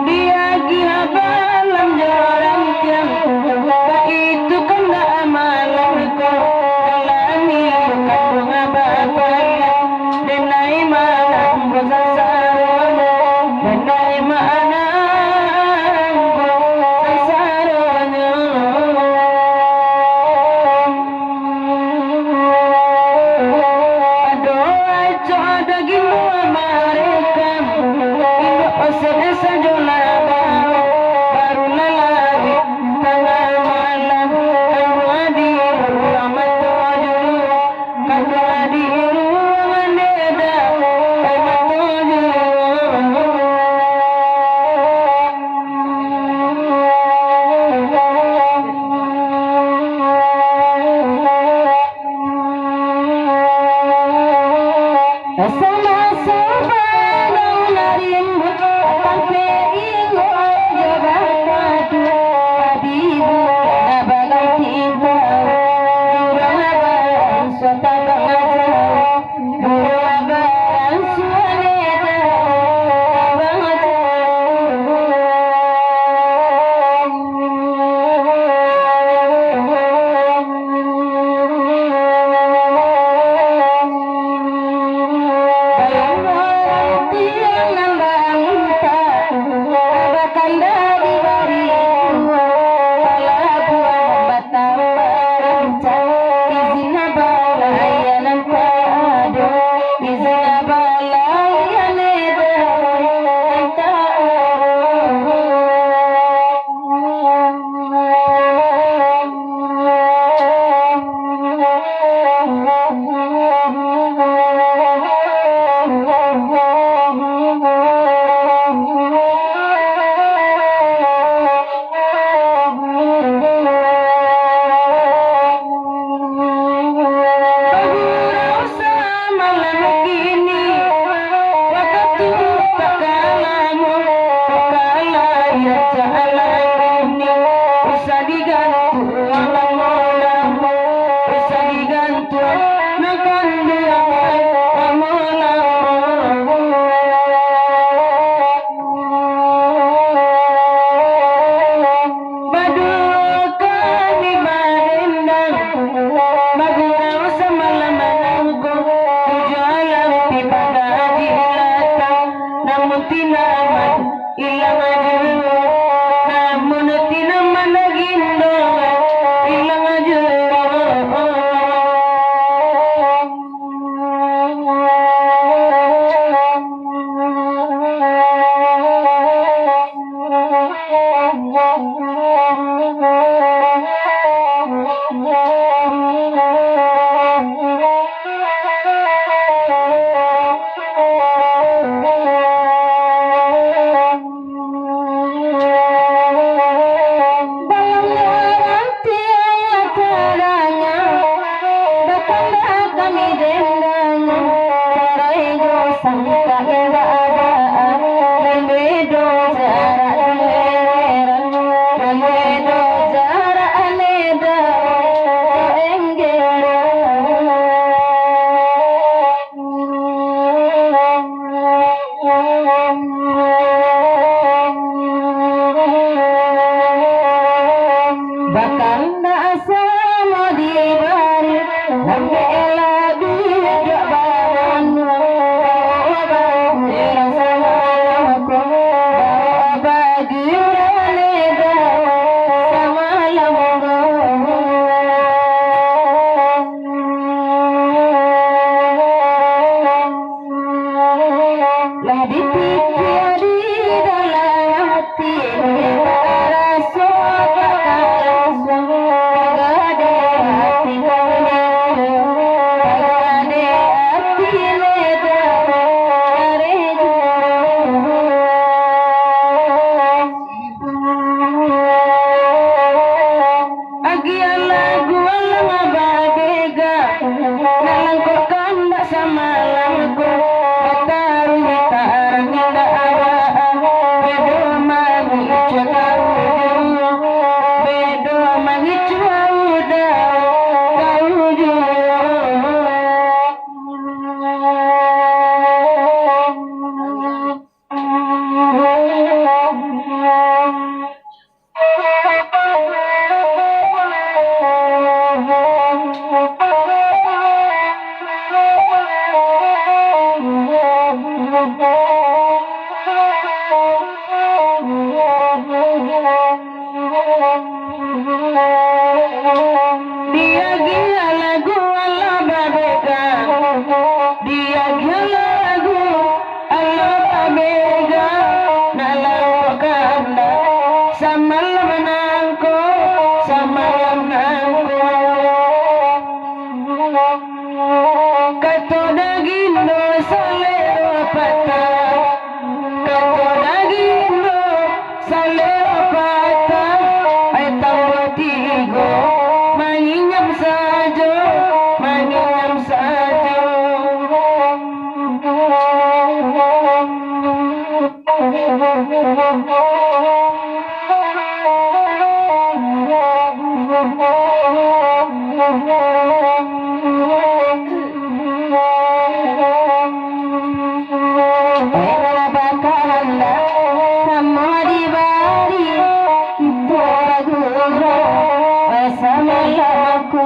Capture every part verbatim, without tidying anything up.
Diagiah balam jo rantiang, baitu kandak malam ko, alami kanduang bapaliang, denai malam ko sasaronyo, denai malam ko sasaronyo. Ado acok, ado gilo marekam, induak osek sajo lah baru, baru lah lari tangah malam, kanduang di ruang mato juo, kanduang di ruang deda, mato juo. Sama-sama daun rimbun, tampek inggok jo bataduo, di bulan baganti taun, urang baranso tabang jauah. Izin balayan eda, anta aro. Bagurau samalam kini, wakatu tak lamo, tak lamo, rancak lah kini, usah digantuang lamo-lamo, usah digantuang, nak kanduang lamo-lamo. Baduo kami barendang, bagurau samalam manunggu, tujuah alam pi pada di latang, namun tinaman ilang juo, namun tinaman gindolan ilang juo. Dalam rantiang lah tarangah, batanda kami dendang, sarai jo sangkak indak baa, nan bedo jarak duleran, nan bedo jarak eda, jo enggelan. Bakanda samo di bari, lambek lah duduak baranduang. Diagiah lagu alah babega, nak langkok kandak samalam ko, bataruih tarang indak abaa, bedo mangicuah kau juo, bedo mangicuah uda kau juo. Diagiah lagu alah babega, diagiah lagu alah babega, nak langkok kandak samalam nangko, samalam nangko. Kato dagindo salero patah, kato dagindo salero patah, ai tambah tigo, manginyam sajo, manginyam sajo. Ela bakahandak samo dibari kito bagurau, samalam ko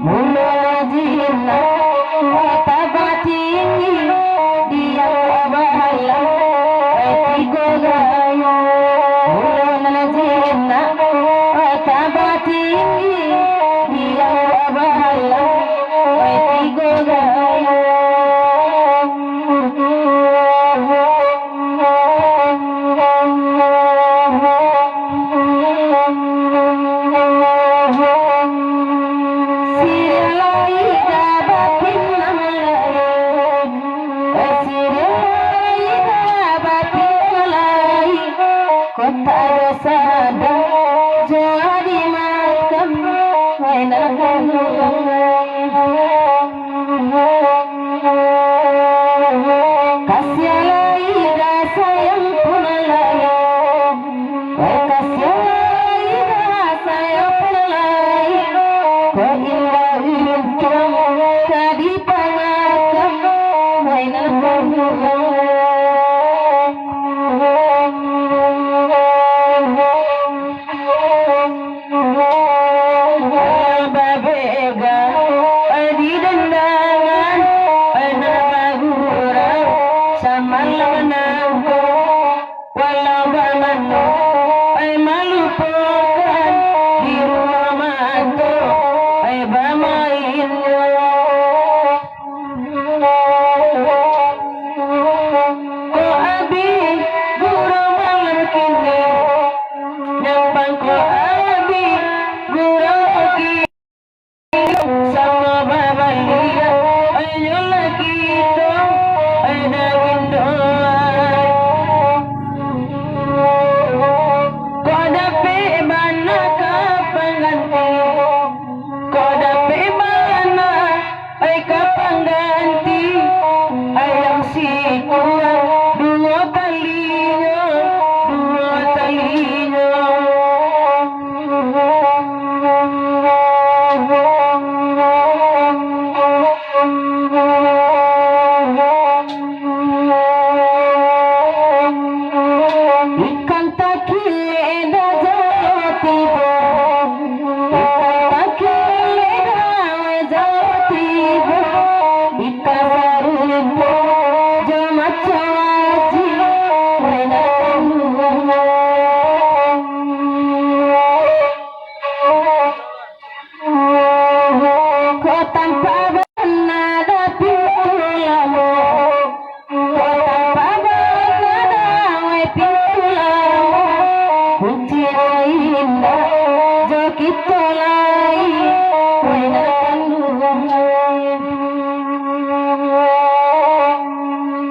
mulo jinak tabati tinggi, diang bahalang, eh, tigo gayo. Mulo nan jinak, eh, tabatinggi, diang bahalang, eh, tigo gayo. Siriah lai dabatin lai, siriah lai dabatin lai, kota dosa dan jua di makam, wai nak kanduang lai. Kasiah lai da sayang pun lai. Wai kasiah lai da sayang pun lai. Ko indak untuang ka dipamakam, wai nan babuang. Babega di dandangan, nak bagurau samalam nangko. Walau bamano ai malupokan, di rumah mato ai bamainnyo. Ko abih gurau malam kini, nyampang ko abih gurau kini. Samo babaliak, ayolah kito, ai dagindo. Kok dapek bana ka pangganti, kok dapek bana ai ka pangganti, ayam sikuang duo talinyo, duo talinyo. Ikan takilek dah jauah tibo, ikan takilek dah jauah tibo, ikan sarupo jo macan aji, wai nak kanduang. Kok tampak bana da pintu lamo, kok tampak bana da wai pintu lamo, kunci indak jo kito lai, wai nak kanduang.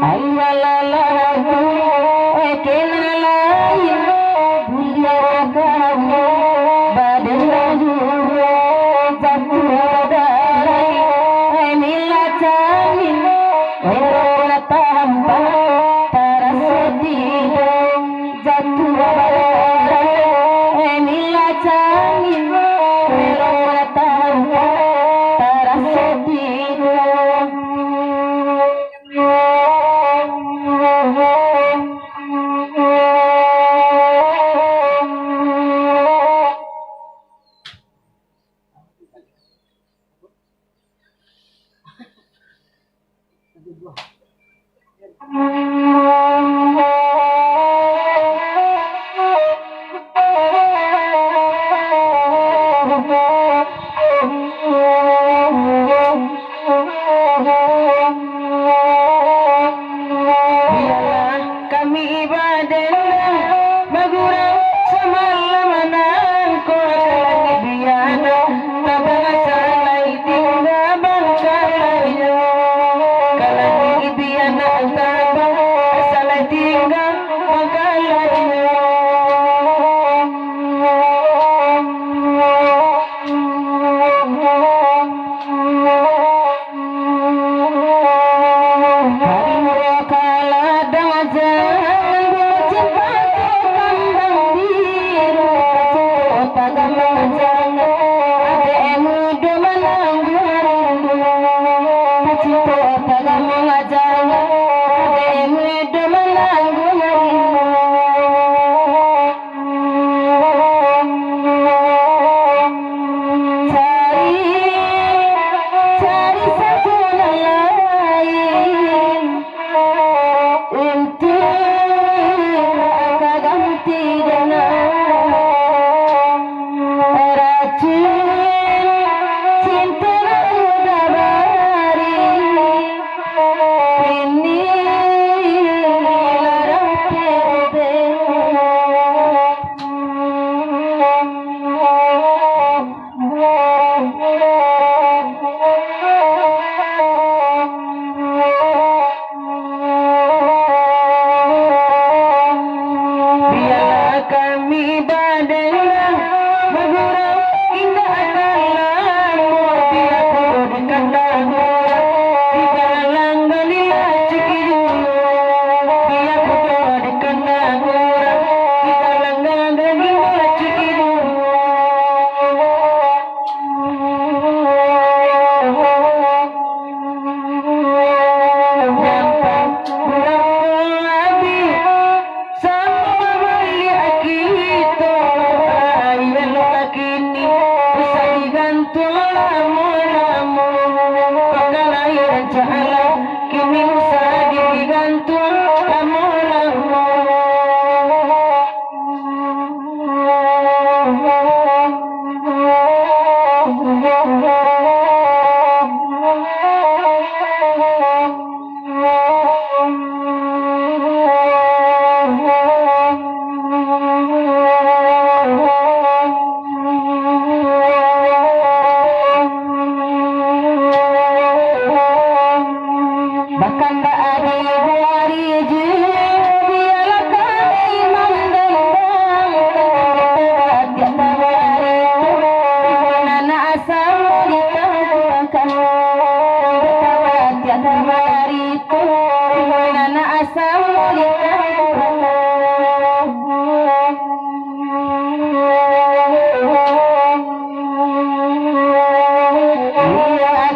Ayolah lagu, eh, kena lain, buliah kami badendang. Bialah kami ibadah bagurau samalam nangko ka langik, bialah tabang salai tingga bangkalainyo. Ka langik bialah tabang salai tingga bangkalainyo. Cari, cari sajo nan lain, untuak ka ganti dana. Racun cinta nan udah bari, kini larang tebeh. Bialah kami badendam, bagurau indak akan lamo, biar kudo dikandang urang, di dalam galilah ciki dulu, biar kudo dikandang urang, di dalam galilah ciki dulu. Nyampang urang ko abih, samo babaliak kito, aia lo ka kini, usah digantuang lamo-lamo. Pakalahi rancak alam, kini usah digantuang lamo-lamo. Bakandak ari-ari juo, bialah kami mandendang, batiak tabari tu, dimana nak asam ditabuakan. Batiak tabari tu, dimana nak asam ditabuakan.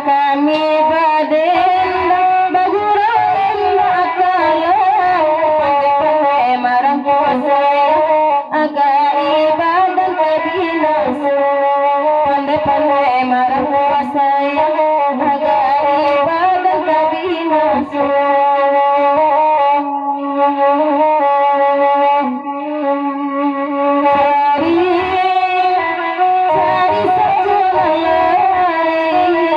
Kami badendam, bagurau indak kalah, pandai-pandai marangkua sayang, agak ibadah tabinaso. Pandai-pandai marangkua sayang, agak ibadah tabinaso. Cari, cari sajo nan lain,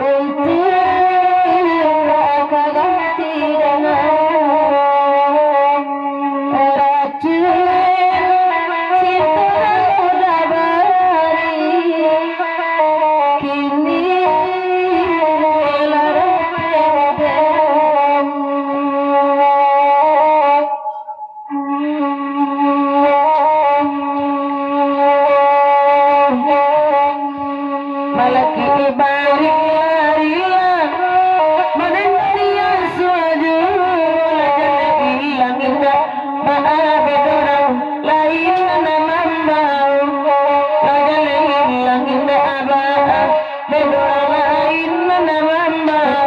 untuak ka ganti dana. Racun cinto nan udah bari, kini larang tebeh. Malaki ibarik larilah, manantian suaju, lah jaleh ilang indak baa bedorang lain nan mambao. Lah jaleh ilang indak baa bedorang lain nan mambao.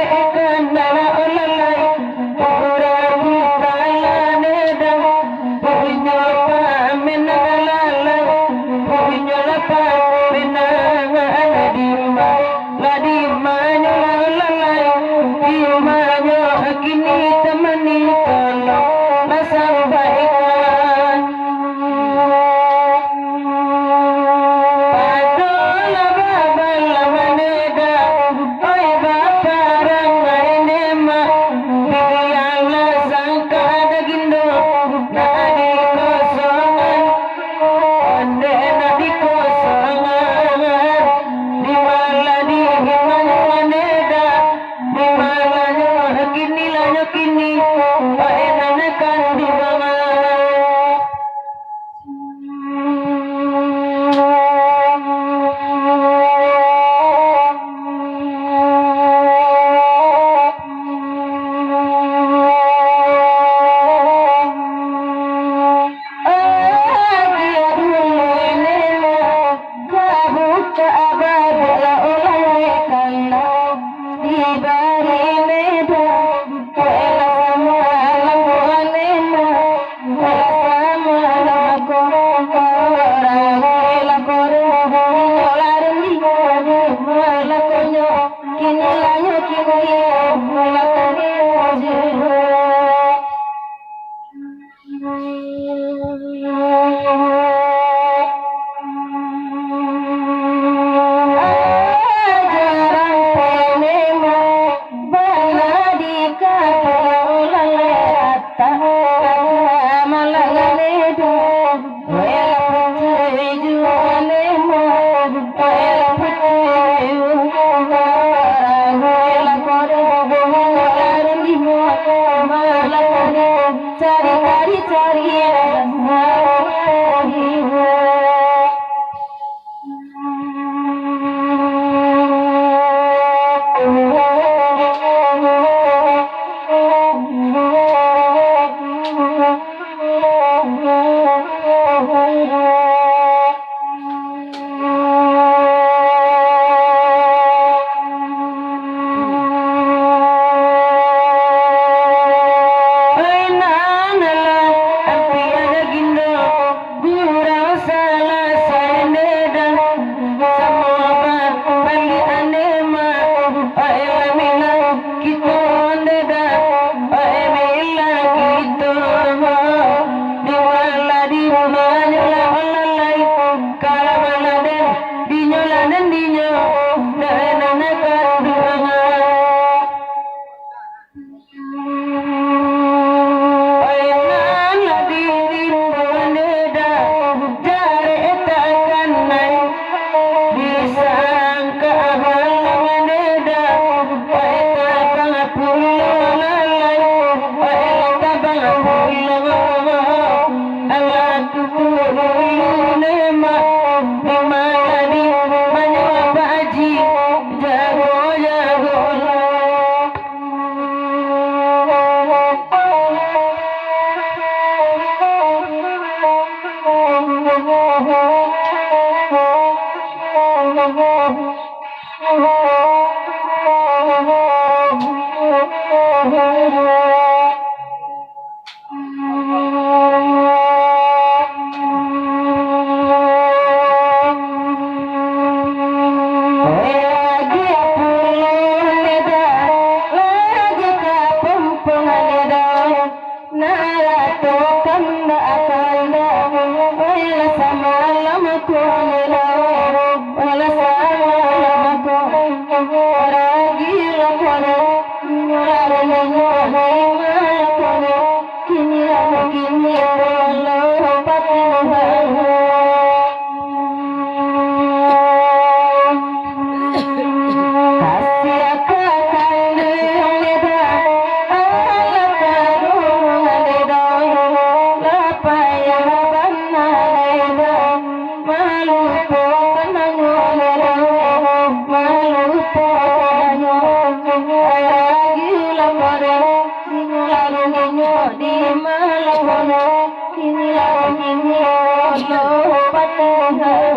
Ikan dalam olalai, urang buta ladang, punyo pamen lalai, punyo lapang pinang, lah dima, lah dimanyo lalai, dimanyo kini tamani tolong, lah sampaikan. Padolah babalah maneda, oi baparang ai nima, bidianlah sangka dagindo, nak dikosongan, ondeh nak dikosongan, di malah di himanyo maneda, di malah nyo kini lah nyo kini, oi nanakan di bangah. Dibari medan, kue lah samalam, kue lah samalam, ko, ko, ragu lah ko, ragu lah rendiah, malah konyo, kini lah nyo, kini lah konyo. Cari, cari, cari. Oi nan alah, ampia dagindo, gurau salasai neda, samo ba-, baliak nima, oi lah milah kito neda, oi milah kito, di malah di malah nyo lah olalai, kalau malah den, dinyo lah nan dinyo, dah nan akan duangan. Oi nan lah dirinduan neda, jarek takkan naik, disangka abalang neda, oi tabang pulang lalai, oi tabang pulang. Alah tu dulu nima, nima tadi manyuap Pak Haji, jago-jago lah. Narato kanda akanda, oilah samalam ko nila, oilah samalam ko, ragi lah kono, ragi lah kono, kini lah kini, Allah Fatihah. Inilah, inilah, Allah Fatihah.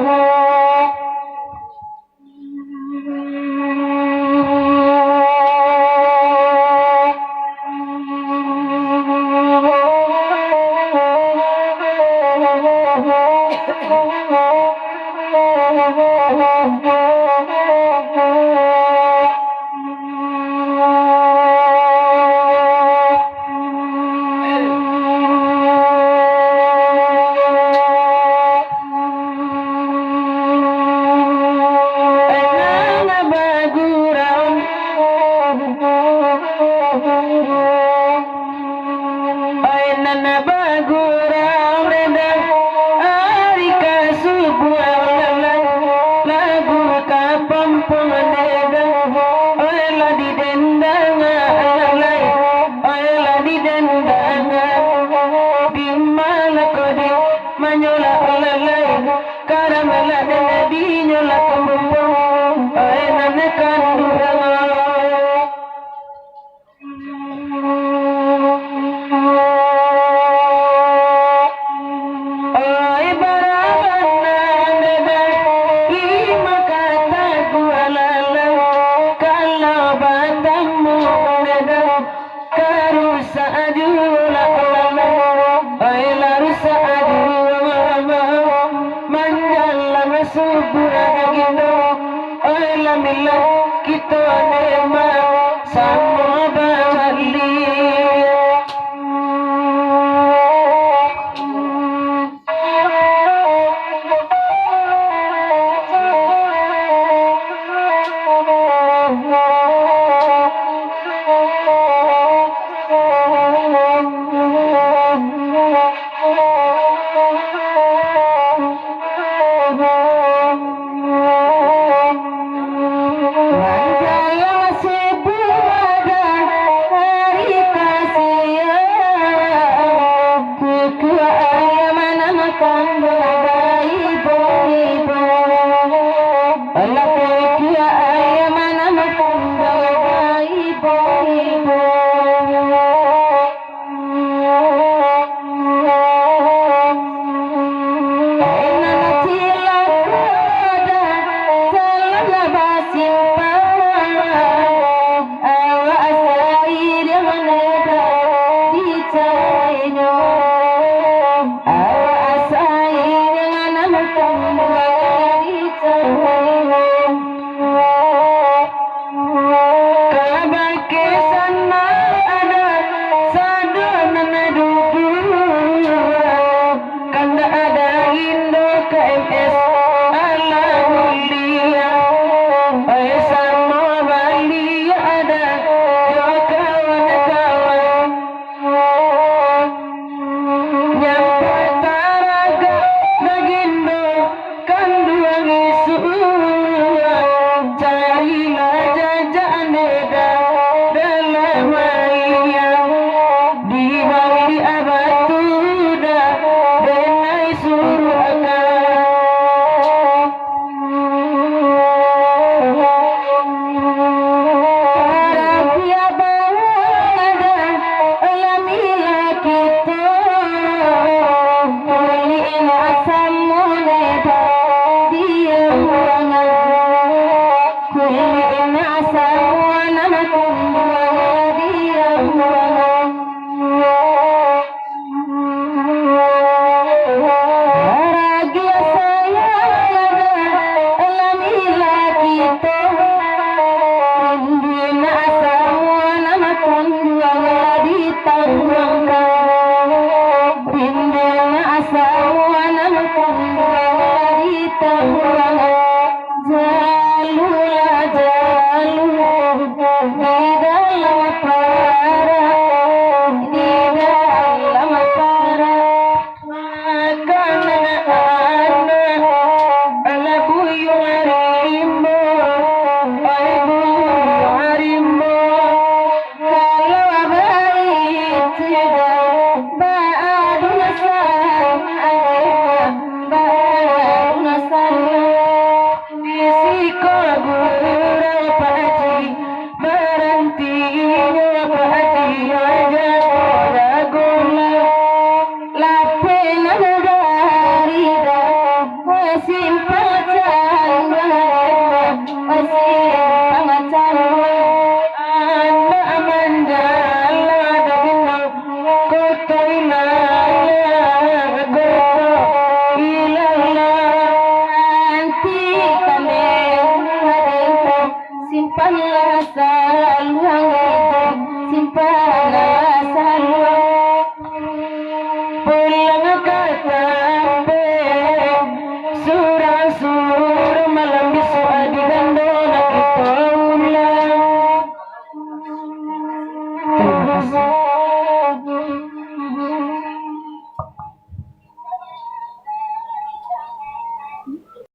Simpanlah saluang itu, simpanlah